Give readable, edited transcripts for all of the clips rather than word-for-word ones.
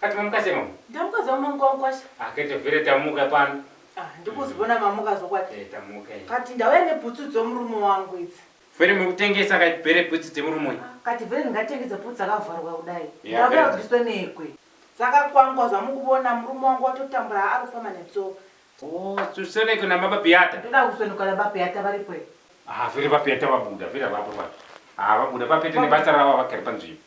Kati mamuka sei mama? Ndamuka zvangu mamuka wangu Akete vere tamuka pano. Ah, ndikuzivona mamuka zvokwadi. Eh, tamuka. Kati ndauya nebhutsu dzomurume wangu idzi. Vere mukutengesa kati vere bhutsu dzemurume uyu. Ah, kati vere ndingatengesa bhutsu dzakavharwa kudai. Ndauya kudyiswa nekwe. Dzakakwangwa zvamukuvona murume wangu watotambura ari kufamba netsoka. Oh, tusoneke na baba Beata. Ndoda kusonekwa na baba Beata varipo. Ah, vere baba Beata vabuda, vere vapo vapo. Ah, vabuda baba nebasa ravo vagere panzvimbo.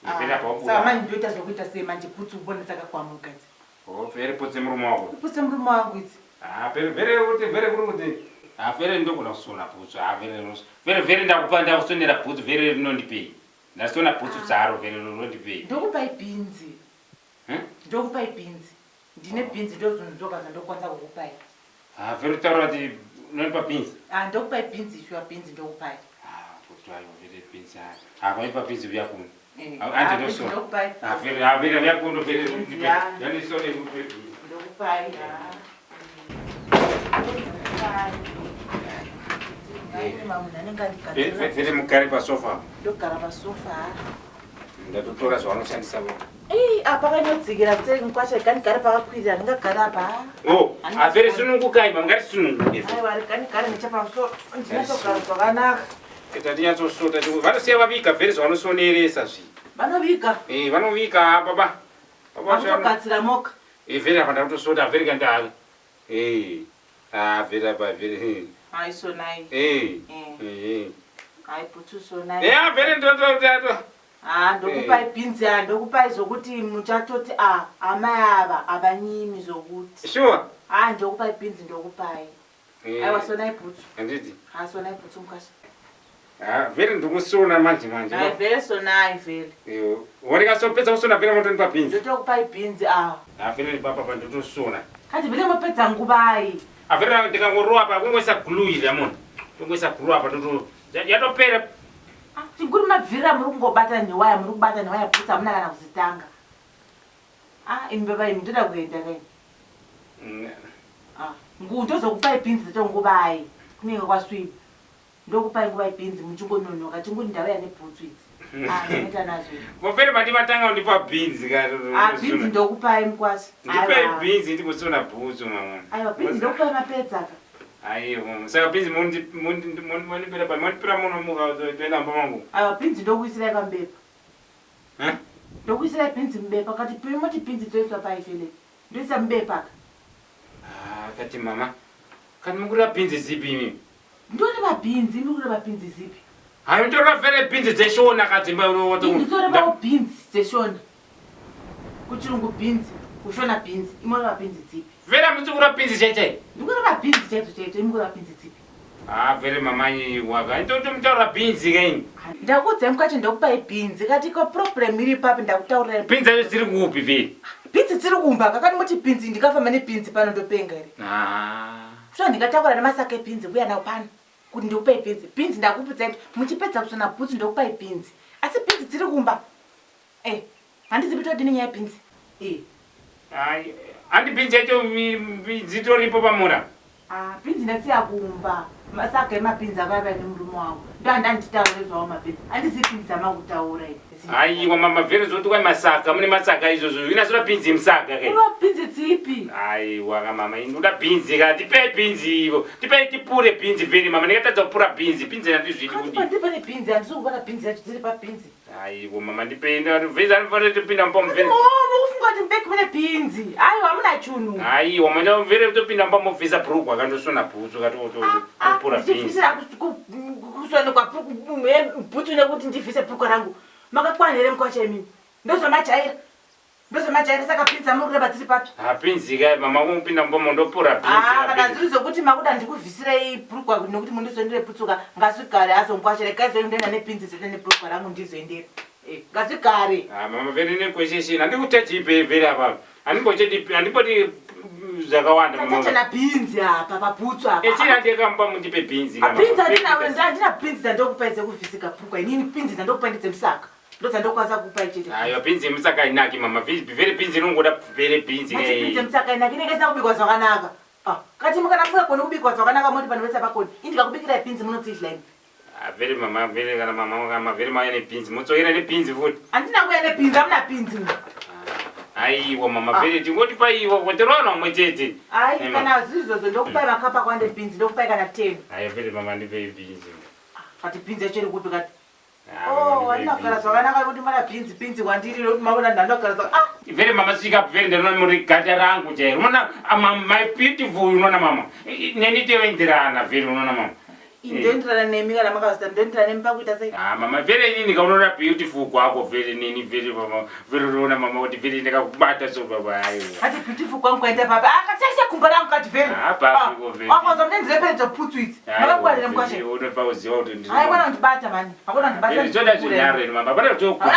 Ah, saka manje ndoita zvokuita sei manje bhutsu ubone dzakakwamuka idzi. Oh, vere putse murume wako. Putse murume wangu idzi. Ah, vere vere kuti vere kuri kuti. Ah, vere ndogona kusona bhutsu. Ah, vere vere vere ndakupa ndakusonera bhutsu vere rinondipei. Ndasona bhutsu dzaro vere rinondipei. Ndokupai bhinzi. Hmm? Ndokupai bhinzi. Ndine bhinzi ndozvinzoka zvandokwanisa kukupai. Ah, vere taura kuti unonipa bhinzi. Ah, ndokupai bhinzi shuwa bhinzi ndokupai. Ah, kuti ayo vere bhinzi. Ah, kwaipa bhinzi uya kuno. Eh, Ah, ah, anje bhinzi ndosona. ndokupai. Ah, vere ah vere uya kuno vere. Bhinzi, ah. Yandisone bhinzi. Ndokupai. Ah. Ndokupai. Ngaine mamunhu anenge andigadzirira. Vere mugare pasofa. Ndogara pasofa. Ndatotora zvavanoshandisa vo. Ii, apa pakanyodzikira sei mukwasha gandigare pakakwirira ndingagara apa. Oh, avere sunungukai mama ngatisununguke. Aiwa gandigare nechapamusoro ndinatogara zvakanaka. Ita tinyatsosota vanosiya vaviga vere zvavanosoneresa zvi. Vanoviga? Eh, vanoviga baba. Baba vanogadzira moka. Eh, vere apa ndakutosota vere kandaka. Eh. Ah, vere apa vere. Hayi sonai. Eh. Eh. Hayi bhutsu sonai. Eh, vere ndoto. Ah, ndokupai bhinzi ah, ndokupai zvokuti muchatoti ah, amai ava avanyimi zvokuti. Sure. Ah, ndokupai bhinzi ndokupai. Eh. Aiwa sonai bhutsu. Handiti. Ah, sonai bhutsu mukasha. Ah, vere ndikusona manje manje. Ai vere sonai vere. Eh, Wanekasopedza kusona vere motonipa bhinzi. Ndotokupai bhinzi ah. Ah, vere papa pa ndotosona. Kati vere mopedza nguvai. Ah, vere ndikangorowa pa kungoisa glue iri amona. Kungoisa glue apa ndoto yatopera. Ah, chinguri mabvira muri kungobata newaya muri kubata newaya bhutsu hamuna kana kuzitanga. Ah, imi baba imi ndoda kuenda kaini. Ah, ngu ndozokupai bhinzi dzacho nguvai kunenge kwasviba. Ndokupai nguvai bhinzi muchingononoka chinguri ndauya nebhutsu idzi. Ah, ndinoita nazvo. Vopere mati vatanga kundipa bhinzi ka. Ah, bhinzi ndokupai mukwasha. Ndipei bhinzi ndigosona bhutsu mama. Aiwa, bhinzi ndokupai mapedza ka. Aiwa, saka bhinzi mondipera pa mondipera muno muka toenda mumba mangu. Aiwa, bhinzi ndokuisirai pambepa. Eh? Ndokuisirai bhinzi mubepa kati moti bhinzi toiswa pai Philip. Ndoisa mubepa ka. Ah, kati mama. Kani mukureva bhinzi zipi imi? Ndoreva bhinzi, imi kureva bhinzi zipi? Hayi ndoreva vere bhinzi dzeshona kadzimba Nditorevawo bhinzi dzeshona. Kuchirungu bhinzi, kushona bhinzi, imoreva bhinzi dzipi? Vere hamusi kureva bhinzi chai chai. Ndikureva bhinzi chaidzo chaidzo, imi kureva bhinzi dzipi? Ah, vere mama waka. Ndotomutaura bhinzi kaini. Ndakuudzai mukati ndokupai bhinzi kati ko problem iri papi ndakutaurirai. Bhinzi dzacho dziri kupi vere? Bhinzi dziri kumba kakani muti bhinzi ndikafamba nebhinzi pano ndopenga here? Ah. So ndingatakura nemasaka ebhinzi kuuya nawo pano kuti ndikupai bhinzi. Bhinzi ndakupudzai kuti muchipedza kusona bhutsu ndokupai bhinzi. Asi bhinzi dziri kumba. Eh, handizivi todini nyaya yebhinzi. Eh. Ai, handi bhinzi yacho dzitoripo pamura. Ah, bhinzi ndasiya kumba. Masaka emabhinzi akauya nemurume wangu. Ndo andanditaure zvawo mabhinzi. Handizivi bhinzi dzamakutaura idzi. Aiwa mama vere zoti kwai masaka mune masaka izvozvo inasura bhinzi yemusaka ke. Unoda bhinzi dzipi? Aiwa ka mama inoda bhinzi ka tipei bhinzi ivo. Tipei tipure bhinzi vere mama ndingatadza kupura bhinzi bhinzi handizvidi Kati kudii. pandiri pane bhinzi handisi kuona bhinzi yacho dziri pabhinzi. Aiwa mama ndipei ndaveza anofanira topinda mumba muvere. Oh, mukufunga kuti mubhegi mune bhinzi. Aiwa hamuna chunhu. Aiwa mama mvere topinda mumba mobvisa bhurugwa akandosona bhutsu katopura bhinzi. Ndichibvisira kusonekwa bhutsu nekuti ndibvise bhurugwa rangu. Makakwana here mukwacha imimi? Ndozvamajaira. Ndozvamajaira saka bhinzi amuri kureva dziri papi? Ah, bhinzi ka mama kupinda mumba mondopura bhinzi. Ah, kana zviri zvekuti makuda ndikuvhisirei bhurugwa nekuti mundisonere bhutsu ka ngazvigare azongwasha regai zoendaenda nebhinzi dzete nebhurugwa rangu ndizoendera. Eh, ngazvigare. Ah, mama vere nekweshesheni handikuchaji vere apa. Handimbochedi handimboti zvakawanda mama. Tachena bhinzi apa pabhutsu apa. Echiri handiyakamupa mundipe bhinzi ka. Bhinzi handina handina bhinzi dzandokupai dzekuvhisika bhurugwa inini bhinzi dzandokupai ndedzemusaka. Ndodzandokwanisa kukupai chete. Aiwa bhinzi yemusaka hainaki mama. Vere bhinzi inongoda vere bhinzi. Mati bhinzi yemusaka hainaki inenge isina kubikwa zvakanaka. Ah, kati kana musingagoni kubikwa zvakanaka moti vanhu vese havagoni. Ini ndikakubikirai bhinzi munodzidya imi. Ah, vere mama vere kana mama mama vere mauya nebhinzi modzokera nebhinzi futi. Handina kuuya nebhinzi hamuna bhinzi. Aiwa mama vere tingoti paiwa kuti rona umwe chete. Ai kana zvizvozvo ndokupai makapa kwande bhinzi ndokupai kana 10. Ai vere mama ndipei bhinzi. Kati bhinzi yacho iri kupi kati? Ah, oh, wandinogara zvakanaka kuti mana bhinzi bhinzi kwandiri nokuti maona ndandogara zvaka ah vere mama svika vere ndinoona muri gata rangu chairo unoona ah, my beautiful unoona mama neni toenderana vere unoona mama Ndoenderana nemi kana makazita ndoenderana nemi pakuita sei? Ah mama vere inini kaunoona beautiful kwako vere neni vere mama vere unoona mama kuti vere ndakakubata so baba ayo. Hati beautiful kwangu kwaita papa. Akashaisha kumba rangu kati vere. Ah papi ko vere. Wakaza mnenzi repere dzoputsu idzi. Makakwarira mkwashe. Unofa uziva kuti ndiri. Hayi kwana kundibata mani. Hakuna kundibata. Vere zvoda zvinyaro ini mama. Pana zvokuti.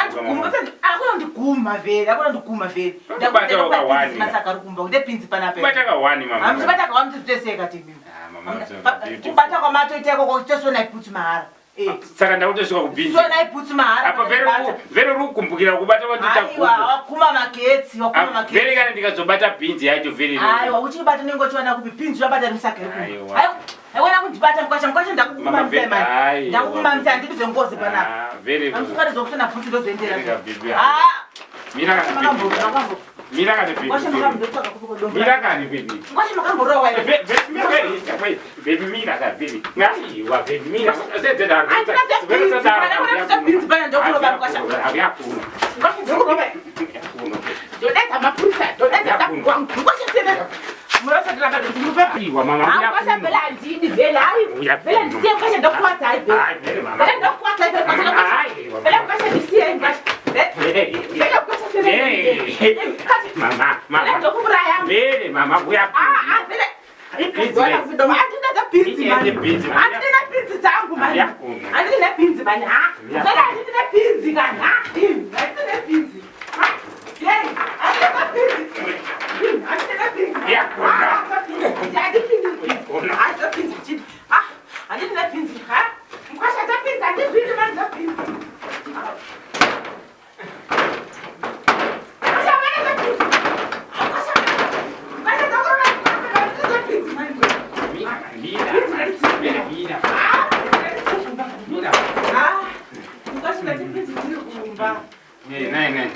Hakuna kundiguma vere. Hakuna kundiguma vere. Ndakubata wakawani. Masaka ari kumba. Kunde pinzi panapa. Kubata kawani mama. Hamuchibata kawani tizviteseka timi. Kubata kwamatoita ikoko tosona ibhutsu mahara. Eh. Saka ndakutosvika kubhinzi. Sona ibhutsu mahara. Apa vere vere uri kukumbukira kubata kwatoita guku. Aiwa wakuma magetsi wakuma magetsi. Vere kana ndikazobata bhinzi yacho vere. Aiwa uchibata unenge uchiwana kupi bhinzi wabata musaka iri. Aiwa. Aiwa kundibata mkwasha mkwasha ndakukumamisa mani. Ndakukumamisa handidi zvengozi panapa. Ah, vere. Amusukari zokusona bhutsu ndozoendera. Ah. Mira kana. Mira kani baby. Mira kani baby. Ngoshi makamborowa here. Baby, baby mira ka baby. Ngaiwa baby mira. Sese da. Andina bana ndokurova mkwasha. Ngoshi ndokurova. Ndodedza mapurisa, ndodedza kwangu. Ngoshi sebe. Murasa ndira ndimupe. Aiwa mama. Mkwasha vele handidi vele hayi. Vele ndisiye mkwasha ndokuwadza hayi vele. Vele ndokuwadza hayi vele mkwasha. Vele mkwasha ndisiye mkwasha. Vele mkwasha sebe. Mama, mama. Vele ndokuuraya. Vele mama uya. Ah ah vele. Handina bhinzi mani. Handina bhinzi dzangu mani. Handina bhinzi mani. Ha. Vele handina bhinzi kani. Ha. Handina bhinzi. Ha. Hey, handina bhinzi. Handina bhinzi. Yakona. Handina bhinzi. Handina bhinzi. Ah, handina bhinzi. Ha. Mkwasha dzapinzi handizvidi mani dzapinzi. Mkwasha mani dzapinzi. Mkwasha. Mkwasha dzakurova. Dzapinzi mani. Mira, mira. Mira, mira. Mira. Ah, mkwasha ndati dziri kumba. Ne, ne, ne.